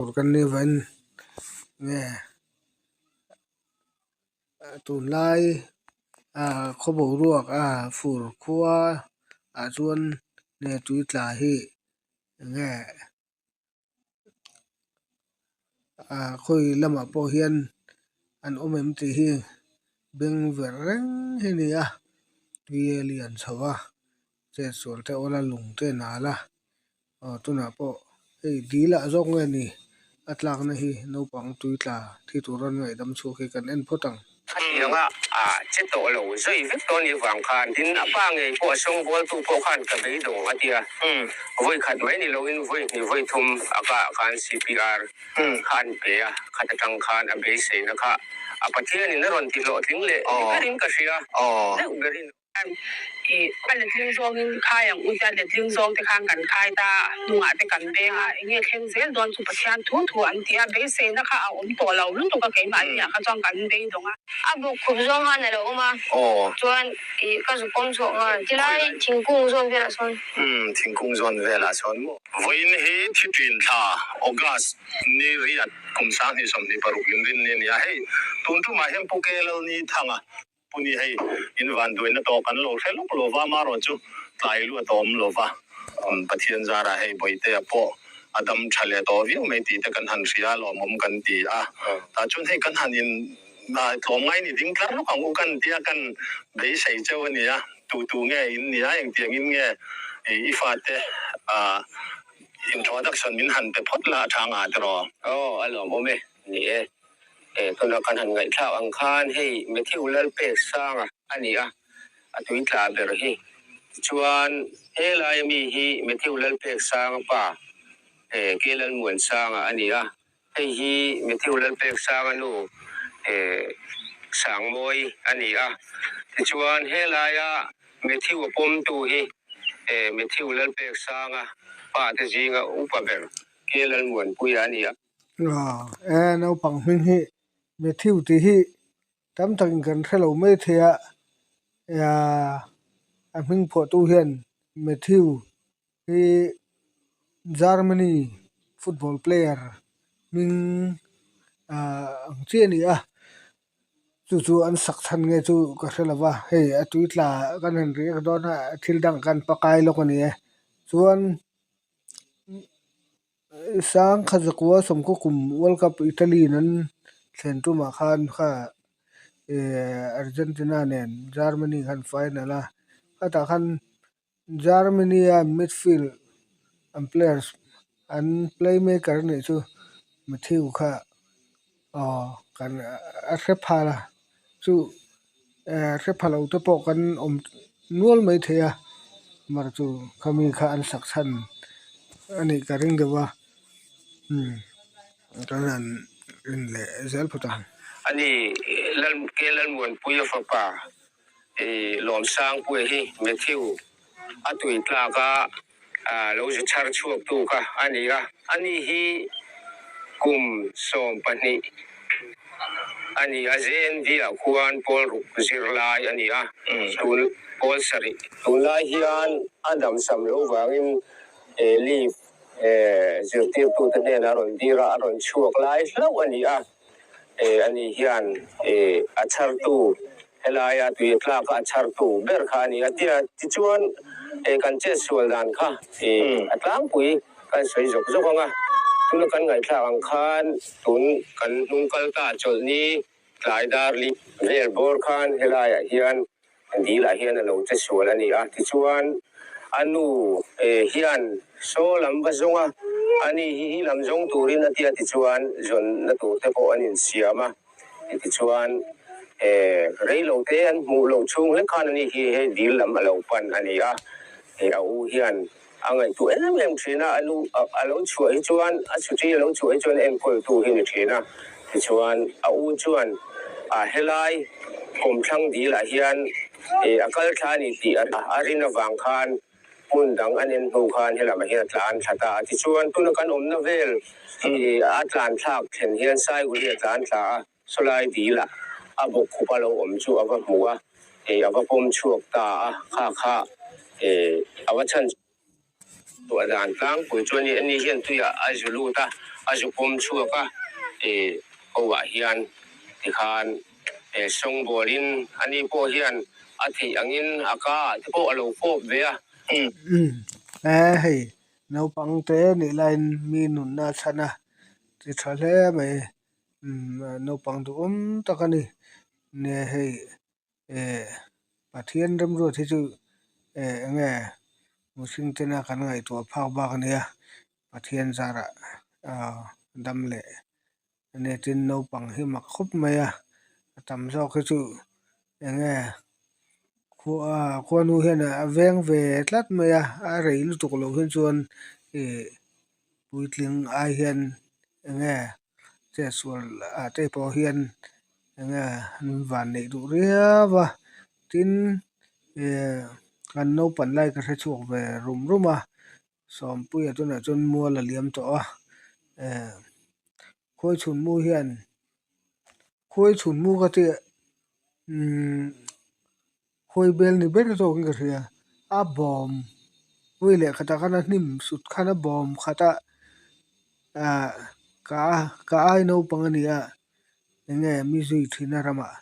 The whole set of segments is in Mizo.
Tur kan nih vain nge tunlai ah khaw boruak a fur khua ah chuan nge tui tla hi enge ah khawi lamah pawh hian an awm em tih hi beng verh reng hi a ni a tui a lian chho a chetsual te awl a lung te a nal a. Aw tunah pawh hei dil ah zawk nge ni a tlakna hi naupang tui tla thi tur an ngaihdam chhuak hi kan en phawt ang. Khatianga a che tawh lo zui vek dawn ni vang khan tin a pa ngei pawh a sawngbawltu pawh khan ka beidawng a tia. Vawi khat mai ni loin vawi hnih vawi thum a kah khan CPR kha an pe a, khat atang khan a beiseina kha a Pathianin a rawn ti hlawhtling leh ni berin ka hria deuh berin. I a letling zawngin khai ang u tia letling zawng te khan kan khai ta a, hnungah te kan veng a, enge thleng zel dawn chu Pathian thu thu an ti a, beiseina kha a awm tawh lo lutuk a keimah nia kha chuan kan beidawng a. A bawk khup zawng khan a lo awm a, chuan i ka zu pawm chhuah nghal tilai thingkung zawn velah sawn. Umm thingkung zawn velah sawn maw. Vawiin hi Thitrin thla, August, ni riat kum 2026 min rinni a ni a, hei tun tumah hian Pu Kelal Thanga Pu ni hei in van duaina tawh kan lo hre lawk lo va, amarawh chu tlai luat a awm lo va, Pathian zarah hei Bawihtea pawh a dam tha leh tawh viau mai tih te kan han hria a, lawmawm kan ti a, tah chuan hei kan han in tlawm ngai ni ding tlar lawk ang u kan tia kan beisei cheu a nia, tu tu nge in nia engtiang in nge i fate introduction min han pe phawt la a tha nga tiraw? Aw a lawmawm e, ni e. Tuna kan han ngaihthlak ang khan hei Matthew Lalpeksanga a ni a, a tui tla ber hi. Tichuan helai ami hi Matthew Lalpeksanga pa Ke Lalmuansanga a ni a, hei hi Matthew Lalpeksanga nu Sangmawi a ni a. Tichuan helaia Matthew a pawmtu hi Matthew Lalpeksanga pa te zinga upa ber Ke Lalmuanpuia a ni a. E naupang hming hi Matthew tih hi tam takin kan hre lo mai thei a a hming phuahtu hian Matthew hi Germany football player hming ang chi a ni a chu chu an sak chhan nge chu ka hre lo va hei a tui tla kan han riak dawn a thil dang kan pakai lawk a ni e chuan. Sangkha zakua sawmkaw kum World Cup Italy in an thlen tumah khan kha eh Argentina nen Germany khan final a khatah khan Germany a midfield an players an playmaker a nih chu Matthew kha aw kan a hre phal a chu eh hre pha lo te pawh kan awm nual mai thei a mar chu khami kha an sak chhan a nih ka ring deuh a umm kan han en leh zel phawt ang. A ni, Lal Ke Lalmuanpuia fapa i Lawmsangpuia hi Matthew a tui tlak a lo zu chhar chhuak tu kha a ni a. Ani hi kum 12 a ni a, JNV ah khuan pawl ruk zirlai a ni a, tun pawl sarih. Tunlai hian a damsam loh vangin leave zirtirtute hnenah a rawn dir a, a rawn chhuak lai hlauh a ni a. Ani hian a chhartu helaia tui tlaka a chhartu ber kha a ni a tia. Tichuan kan chetsual dan kha a tlangpui kan sawi zawk zawk ang a. Tuna kan ngaihthlak ang khan tun kan hnung kal ta chawlhni tlai dar li vel bawr khan helaiah hian Dilah hian a lo che sual a ni a, tichuan a nu hian saw lam va zawng a, ani hi hi lam zawng turin a ti a, tichuan zawnna tur te pawh an insiam a, tichuan rei lo te an hmuh loh chhung hlek khan ani hi hei dil lam a lo pan a ni a, a u hian a ngaihtuah em em thin a, a nu a lo chhuah hi chuan a chhuti a lo chhuah hi chuan enkawltu hi ni thin a, tichuan a u chuan a helai kawmthlang dilah hian a kal thla a ni tih a rin avang khan hmun dang an en hnu khan helamah hian a tlan thla ta a, tichuan tuna kan awmna vel a tlan thlak thlen hian Saiguli a tlan thla a. Sawlai dil ah a bawk khup a lo awm chu a va hmu a, a va pawm chhuak ta a, kha kha a va chhan chhuah dan tlangpui chu a ni. Ani hian tuiah a zu lut a, a zu pawm chhuak a, ih ho ah hian tikhan sawngbawlin ani pawh hian a theih angin a ka ah te pawh a lo fawp ve a. Umm e hei naupang te nih laiin mi nunna a chhan a ti tha hle mai umm naupang duhawm tak a ni nia hei eh Pathian remruat hi chu eh enge mihring tena kan ngaihtuah phak bak a nia Pathian zarah ah dam leh ania tin naupang hi mak khawp mai a a tam zawk hi chu enge khua khuanu hian a veng ve tlat mai a a rei lutuk loh hi chuan ih puitling ai hian enge chetsual ah te pawh hian enge an van neih duh riau a tin eh kan naupan lai ka hre chhuak ve rum rum a Sawmpuia tunah chuan mual a liam tawh a eh khawi chhun mu hian khawi chhun mu ka tih umm khawi bel ni ber zawkin ka hria a bawm vawi leh khatah khan a hnim sut khan a bawm khat a ah ka ka ai naupang a ni a eng nge mi zui thin a ramah.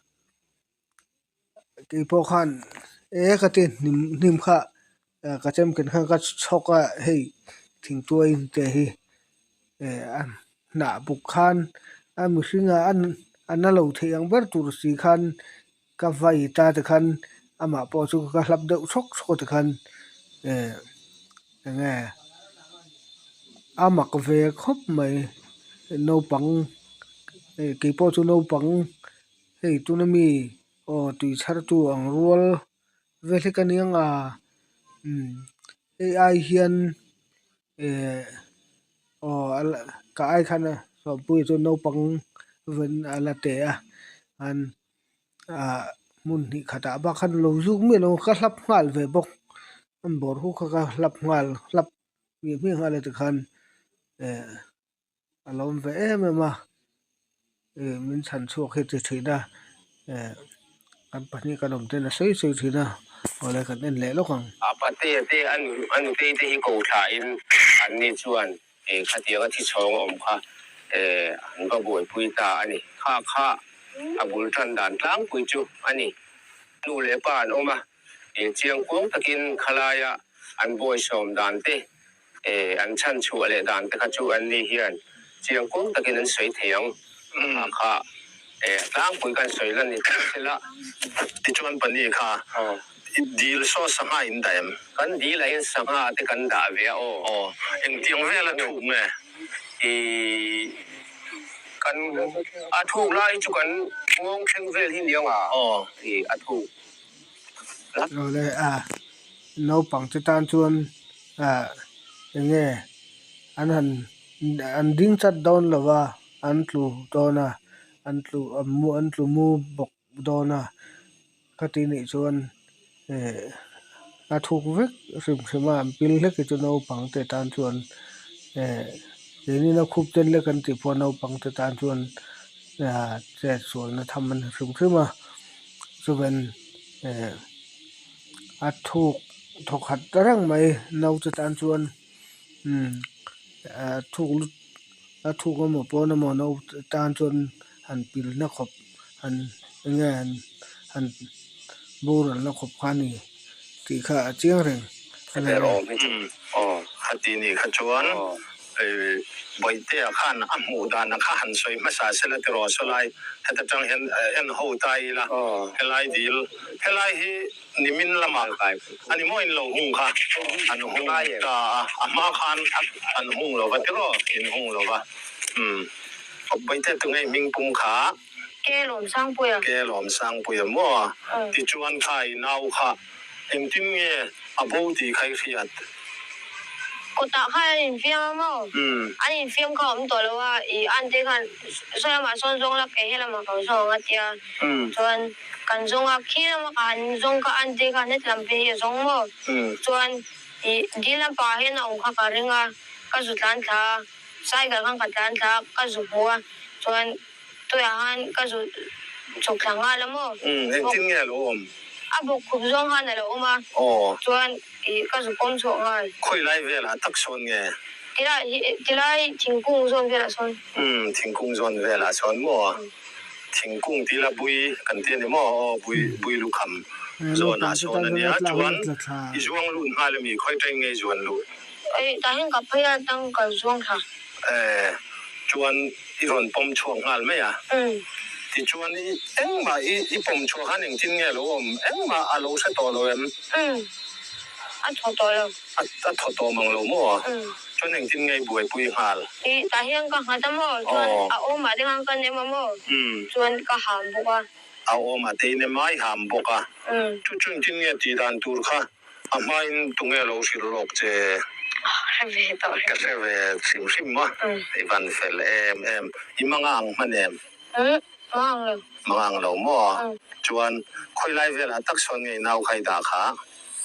Keipawh khan e ka ti hnim hnim kha ka chem ken khan ka chhawk a hei thingtuai te hi eh a hnah buk khan a mihring ah a na lo theih ang ber tur si khan ka vai ta tikhan amah pawh chu ka hlap deuh chhawk chhawk a tikhan eh eng nge a mak ve khawp mai naupang keipawh chu naupang. Hei tuna mi aw tui chhar tu ang rual vel hi ka ni ang a umm hei ai hian eh aw a la ka ai khan a sawmpui chu naupang vawiin a la teh a an ah hmun hnih khatah bak khan lo zuk miah lo ka hlap nghal ve bawk an bawr huk kha ka hlap nghal hlap hmiah hmiah nghal a tikhan eh. A lawm ve em em a ih min chhan chhuak hi ti thin a eh kan pahnih kan awm ten a sawi sawi thin a awle kan en leh lawk ang. A patea te a nu a nutei te hi ko thla in an ni chuan eh khatiang a thi chhawng a awm kha eh an va buaipui ta a ni. Kha kha a bul tan dan tlangpui chu a ni. Nu leh pa an awm a eh chiangkuang takin khalaia an bawisawm dan te E, an chhan chhuah leh dan te kha chu an ni hian chiang kawng takin an sawi thei ang. Kha kha e, tlangpui kan sawi lan ni tlat sela. Tichuan pahnih kha dil saw sangha in dah em? Kan dil ah hian sangha te kan dah ve a aw. Aw, engtiang vela thuk nge? I, kan a thuk lai chu kan nghawng thleng vel hi niang a. Aw. I, a thuk. Awle a naupang te tan chuan ah eng nge an han an ding chat dawn lo va an tlu dawn a an tlu an tlu mu bawk dawn a khati nih chuan eh a thuk vek hrim hrim a an pil hlek hi chu naupang te tan chuan eh keini na khup ten lek an tih pawh naupang te tan chuan ah chet sualna tham a ni hrim hrim a. Chuan eh a thuk thawk khat ta reng mai naute tan chuan umm a thuk lut a thuk emaw pawn emaw naute tan chuan han pil na khawp han enge han han boral na khawp kha a ni tih kha a chiang reng a ni. Khati nih kha chuan Bawihtea khan a hmuh dan a kha han sawi hmasa sela tiraw sawlai heta tang hian en ho ta ila helai dil helai hi nimin lamah a ni maw in lo hung kha an hung ta a a hma khan an hung lova tiraw in hung lova umm Bawihtea tunge hming pum kha Ke Lawmsangpuia Ke Lawmsangpuia maw tichuan kha i nau kha Engtin nge a bo tih kha i hriat? Kawtah khan an infiam a maw? An infiam kha a awm tawh lo a, i ante khan saw lamah sawn zawng la kei helamah ka zawng ang a tia. Chuan kan zawng a, khi lama ka han zawng kha ante khan heti lam phei hi a zawng maw? Chuan i dil lampangah hian a awm kha ka ring a, ka zu tlan thla a, cycle khan ka tlan thla a, ka zu hmu a, chuan Tuiah khan ka zu chhuk thla nghal a maw? Umm, engtin nge a lo awm? A bawk khup zawng khan a lo awm a. Aw. Chuan ih ka zu pawm chhuah nghal. Khawi lai velah tak sawn nge? Tilai tilai thingkung zawn velah sawn. Umm thingkung zawn velah sawn maw? Thingkung tila bui kan ti a ni maw? Aw bui bui lukham zawnah sawn a nia. Chuan i zuang lut nghal a mi? Khawi ṭain nge i zuan luh? Aih tah hian ka phei a tang ka zuang thla. Eh chuan i rawn pawm chhuak nghal mai a? Tichuan i engmah i i pawm chhuah khan engtin nge a lo awm? Engmah a lo hre tawh lo em? Umm a thaw tawh lo. A thaw tawh mang lo maw? Chuan engtin nge i buaipui nghal? Ih, tah hian ka nghat a maw? Chuan a awmah te khan ka nem a maw? Chuan ka ham bawk a. A awmah te i nem a, i ham bawk a. Chu chu engtin nge tih dan tur kha a hmain tunge lo hrilh lawk che? Hre ve tawh. Ka hre ve hrim hrim a, i van fel em em. I manga ang hman em? Mang lo. Mang lo maw? Chuan khawi lai velah tak sawn nge i nau kha i dah kha?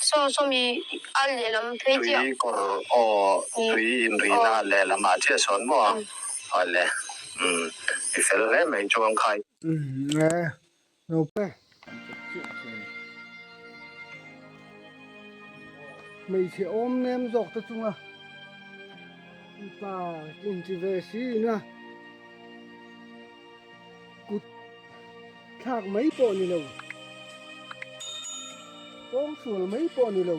Saw saw mi a lehlam phei chiah. Tui kawr aw tui inrihna a lehlam ah chiah sawn maw? Awle umm i fel hle mai chuan khai. Umm e nope. Hmeichhe awm nem zawk te chunga mipa inti ve si ina. Kut thlak mai pawh ni lo, kawng sual mai pawh ni lo,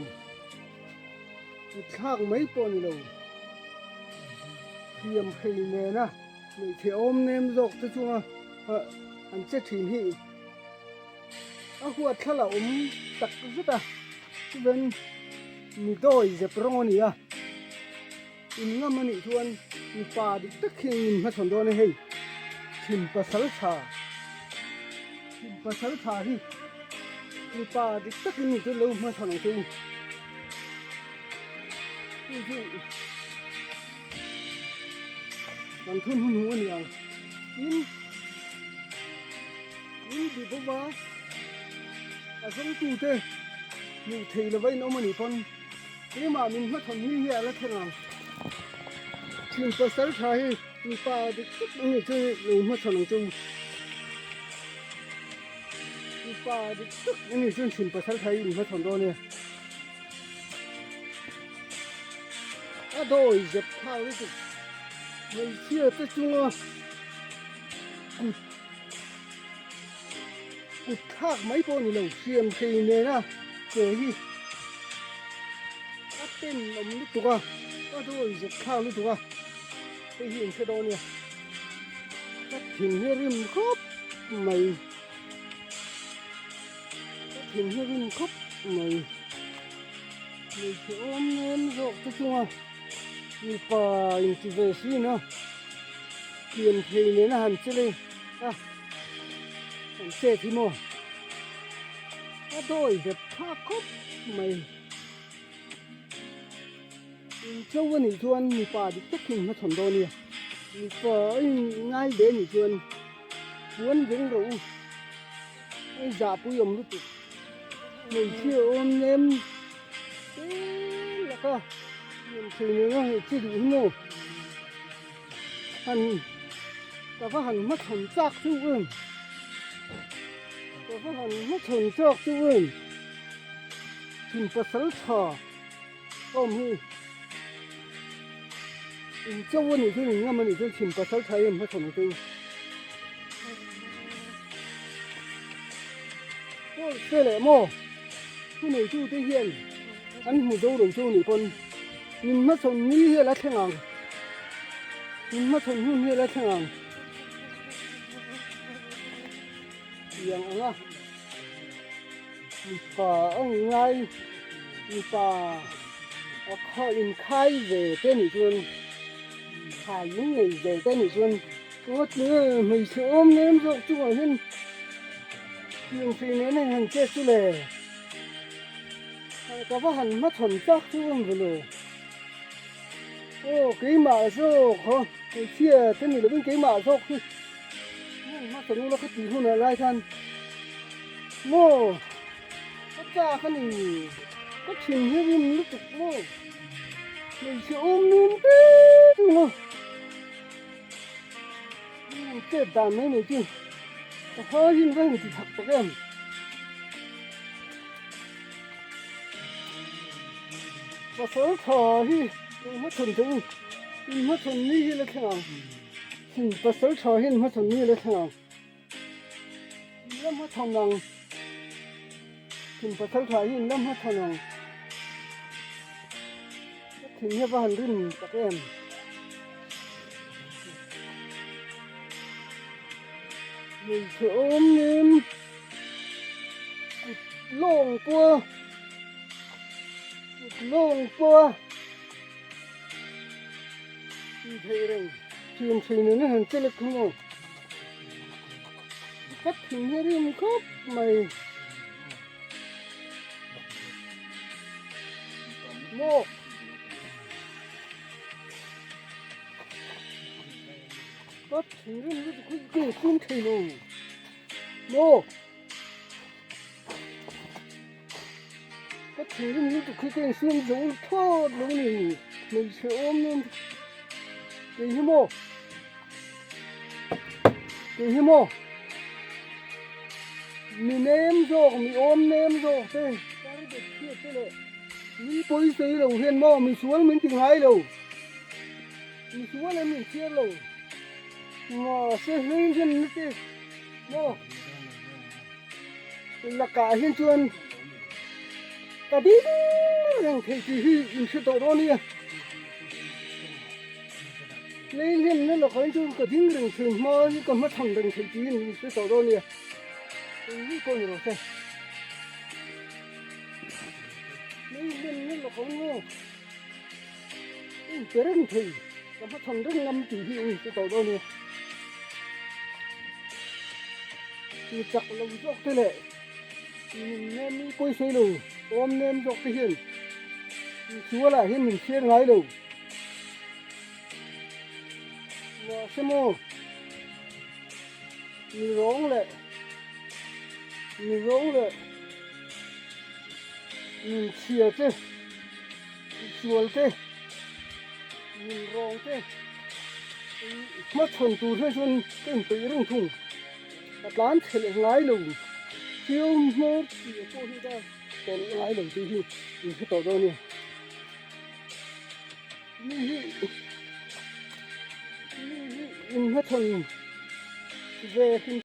kut thlak mai pawh ni lo, thiam hrei nena hmeichhe awm nem zawk te chunga an che thin hi a huat thla la awm tak zet a, chuven mi dawi zep rawng a ni a. In ngam a nih chuan mipa dik tak hian min hmachhawn dawn a hei, chhim pasal tha, chhim pasal tha hi mipa dik takin ni chu lo hmachhawn ang che u. Chu chu kan thun hun hmuh a ni ang. Tin, in bi bawk a, a zawngtute hmuh theih lova in awm a nih pawn, Keimah min hmachhawn hi hi a la thleng ang. Thin pasal tha hi mipa dik tak a nih chu lo hmachhawn ang chu. Mipa dik tak a nih chuan thin pasal tha hi in hmachhawn dawn e. A dawi zep thlak lutuk hmeichhia te chunga kut Kut thlak mai pawh ni lo, hriam hrei nena che hi a pen awm lutuk a, a dawi zet thlak lutuk a, hei hi in hre dawn nia, ka thin hi a rim khawp mai, ka thin hi a rim khawp mai, hmeichhe awm nem zawk te chunga mipa inti ve sin a, hriam hrei nena han che leh a. An chet hi maw a dawi zep thlak khawp mai. In cho a nih chuan mipa dik tak hi in hmachhawn dawn nia. Mipa a in ngai ve a nih chuan puan veng rawh u. A zahpui awm lutuk. Hmeichhia awm nem te laka nuam thei nena chi duh hi maw. Han ka va han hmachhawn chak chu em ka va han hmachhawn chak chu em thin pasal tha ka awm hi in cho a nih chuan in ngam a nih chuan thin pasal tha em hmachhawn ang che u pawl te leh maw thu neitu te hian an hmu zo lo chu nih pawn min hmachhawn ni hi a la thleng ang min hmachhawn hun hi a la thleng ang tiang ang a mipa a ngai mipa a kha inkhai ve te nih chuan khai in nei ve te nih chuan ngaw tling e hmeichhe awm nem zawk chungah hian tiang thei nen a han chet chu le. Ka va han hmachhawn chak chu awm ve lo. Aw keimah zawk haw hmeichhia te ni lovin keimah zawk hi hmun hmachhawn ula ka tih hunah lai khan maw ka chak a ni ka thin hi rim lutuk maw hmeichhe awm nim te thung a chet dan mai mai chu ka hma hi va han ti chak tak em. Pasal tha hi eng hma chhan thei u. Inhmachhawn ni hi la thleng ang. Thin pasal tha hi inhmachhawn ni la thleng ang. In la hmachhawn ang. Thin pasal tha hi in la hmachhawn ang. Ka thin hi a va han rim tak em. Hmeichhe awm nem kut lawng pawh a kut lawng pawh a. Tih theih reng thiam thei nena han che lek thung aw. Ka thin hi a rim khawp mai. Maw. Ka thin rim lutuk hi ka insum thei lo. Maw. Ka thinrim lutuk hi ka insiam zo thlawt lo ni, hmeichhe awm nen kei hi maw, kei hi maw, mi nem zawk, mi awm nem zawk te, target chhiat te leh min pawisei lo hian maw misual min ti ngai lo, misual an inchhiar lo, mahse hleihlen na te maw. Lakah hian chuan ka ding reng thei tih hi in hre tawh dawn nia. Lei hlimna lakah hian chuan ka ding reng thei hma hi ka hmachhan reng thei tih hi in hre tawh dawn nia. Eng hi pawh ni rawh se. Lei hlimna lakah hian maw ka inpe reng thei, ka hmachhan reng ngam tih hi in hre tawh dawn nia. Mi chak lo zawk te leh min nem mi pawisei lo awm nem zawk te hian misual ah hian min chhiar ngai lo. Mahse maw mi rawng leh mi rawng leh min chhia te misual te min rawng te hmachhawn tur hian chuan ka inpeih reng thung. Ka tlan thelh ngai lo chiu hmur tih a pawh hi ka tawlh ngai lo tih hi in hre tawh dawn a ni. Mi hi mi hi in hmachhawn ve hrim.